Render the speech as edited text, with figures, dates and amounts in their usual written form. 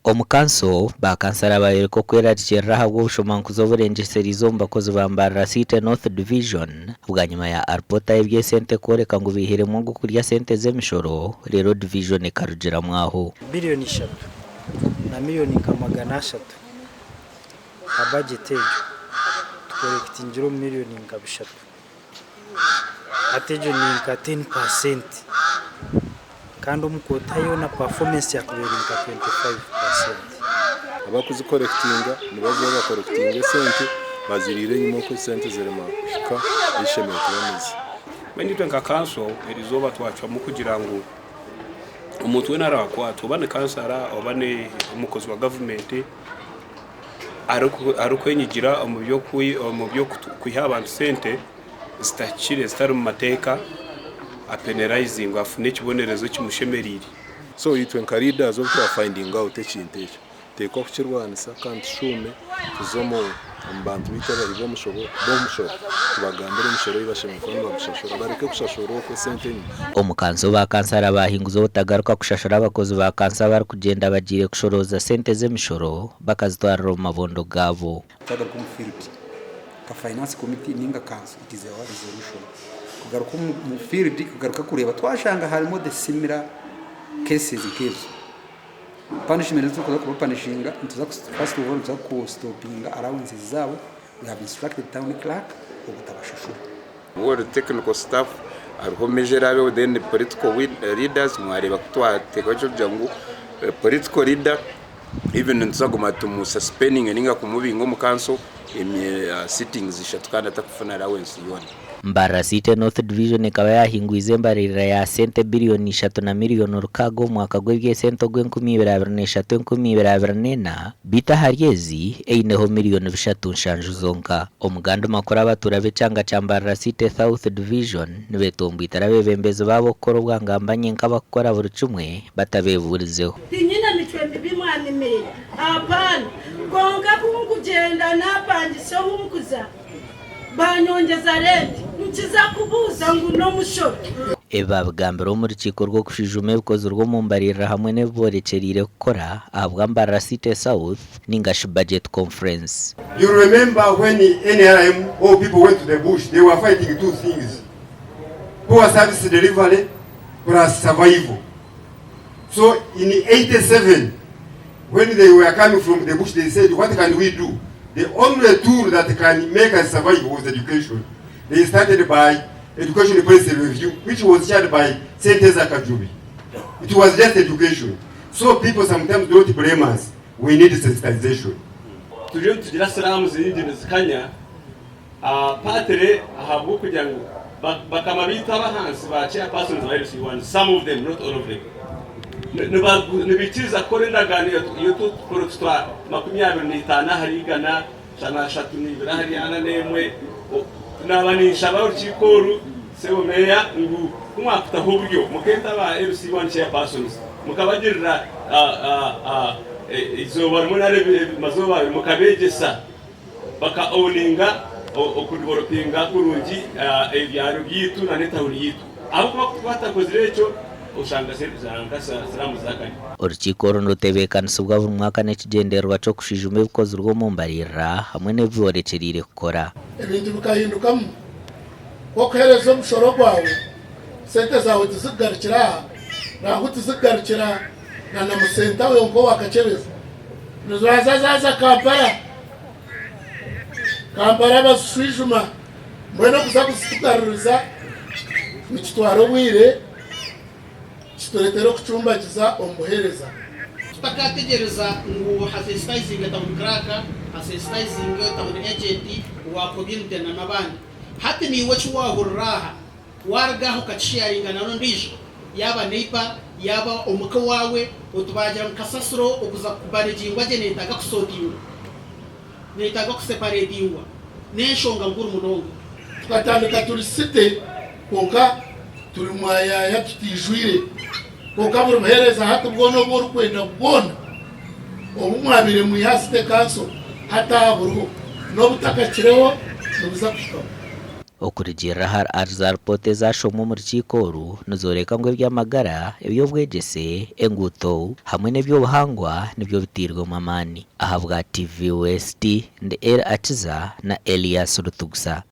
Omu kanso, ba kansara bayoreka okwerarikirira ahabw'obushomankuzi oburengyesereize omu bakozi ba Mbarara City North Division bwanyima ya aripoota y'eby'esente kworeka ngu baihiremu ogw'okurya sente z'emishoro reero division ekarugiramu aho. Biliyoni ishatu na miliyoni nka 300 aha bajeti egyo tukorekitingire omu miliyoni nka bishatu. Hati egyo ni nka ten paasenti kandi omu kwota yoona pafomesi yakubaire eri nka 25%. Abakuzikorekitinga nibazayo bakorekitinga esente baziriire enyima oku esente zirema kuhika ahu zishemereire kuba nizi. Mbwenu itwe nka kanso erizooba twacwamu kugira ngu omuntu weena arakwatwa oba ni kansara oba ni omukozi wa gavumenti arikwenyigira omu by'okwiha abantu sente zitahikire zitari mu mateeka apenerayizingwe afune ekibonerezo ekimushemereire. So itwe nka leaders obu twa finding out ekintu ekyo, tuteekwa kukirwanisa kandi tushuume tuze omu bantu baitu abari b'omushoro tubagambire emishoro ei bashemereire kuba nibagushashura bareke kushashura okwo esente enyima. Omu kanso ba kansara baahinguza obutagaruka kushashura abakozi ba kanso abarikugyenda bagiire kushorooza sente z'emishoro bakazitwarira omu mabondo gaabo. Twagaruka omu field nka finance committee ninga council it is our resolution kugaruka omu field kugaruka kureeba twashanga harimu the similar cases nk'ezo punishment ezi turikuza kuba punishinga nituza first of all nituza ku stopinga allowances zaabo we have instructed town clerk obutabashashura. All technical staff hariho measure eraabeho then political leaders mwareeba ku twateekaho ekyokugira ngu political leader even nituza kuguma tumu suspendinge ninga kumubinga omu council sittings ishatu kandi atakufuna allowance yoona. Mbarara City North Division ekaba yaahingwize embaririra ya sente biriyoni ishatu na miriyoni rukaaga omu mwaka gw'eby'esente ogw'enkumi ibiri abiri n'eshatu 2024, beitu ahari ezi eineho miriyoni bishatu nshanju zonka. Omu gandi makuru abatuura b'ekyanga kya Mbarara City South Division nibetomboitera abeebembezi baabo kukora obwangambanye nk'abakukora buri kimwe batabeebuurizeho. Tinyine micwe mibi mwami Meeya, apaana. Kwonka ku nkugyenda naapangisa ohu nkuza, baanyongyeza renti, nkiza kubuuza ngu n'omushoro. Ebi baabigambira omu rukiiko rw'okushwijuma ebikozirwe omu mbaririra hamwe n'ebi boorekyereire kukora ahabwa Mbarara City South ninga shi Budget Conference. You remember when NRM all people went to the bush they were fighting two things poor service delivery plus survival so in 87 when they were coming from the bush they said what can we do the only tool that can make us survive was education they started by education policy review which was chaired by Senteza Kajubi it was just education so people sometimes don't blame us we need sensitization. Turiyo nitugira slums nyingi nizikanya partly ahabw'okugira ngu bakama baitu ab'ahansi ba chairpersons ba LC1 some of them not all of them nibaikiriza kukora endagaano y'otukoro twa 25 ahari igana, 32 ahari ana n'emwe. Naaba ninshaba orukiiko oru Sebo Meeya ngu ku mwakutaho oburyo mukeeta ba LC1 chairpersons mukabagirira eizooba rimwe nari amazooba abiri mukabeegyesa baka owninga okudevelopinga kurungi ebyaro byaitu na n'etawuni yaitu ahabw'okuba ku tukuba tutakozire ekyo oshanga nka siramu zakanya. Orukiiko oru nirutebeekanisibwa buri mwaka n'ekigyendererwa ky'okushwijuma ebikozirwe omu mbaririra hamwe n'ebi boorekyereire kukora. Ebintu bikahindukamu. Ku orikuheereza omushoro gwawe, sente zaawe tizikugarukira aha, nangwa tizikugarukira na na musenta wenka owa Kakyebezi. Nizibanza zaaza Kampala, Kampala bazishwijuma, mbwenu okuza kuzitugaruriza nikitwara obwire, kitureetera okucumbagiza omu buheereza. Tutakategyereza ngu hasensitizinge town clerk, hasensitizinge town agent, owa community na n'abandi. Hati naiwe eki waahurira aha, waaruga aha okakisheyaringa na n'ondiijo, yaaba neighbour, yaaba omuka owaawe, oti baagira ngu kasasiro okuza kumanegingwa gye neetaaga kusootingwa, neetaaga kuseparetingwa, n'enshonga nkuru munonga. Tukatandika turi city kwonka turi mwayaya tutaijwire kwonka buri buheereza hati bwona obu orikwenda bwona obu mwabaire mwiha aha city council hati aha buriho n'obutakakireho nibuza kuhikaho. Okurugiirira ahari zaaripoota ezaashomwa omu rukiiko oru nizooreka ngu eby'amagara, eby'obwegyese, enguuto hamwe n'eby'obuhangwa nibyo biteirwemu amaani. Ahabwa TV West, ndi Elly Akiza na Elias Rutugusa.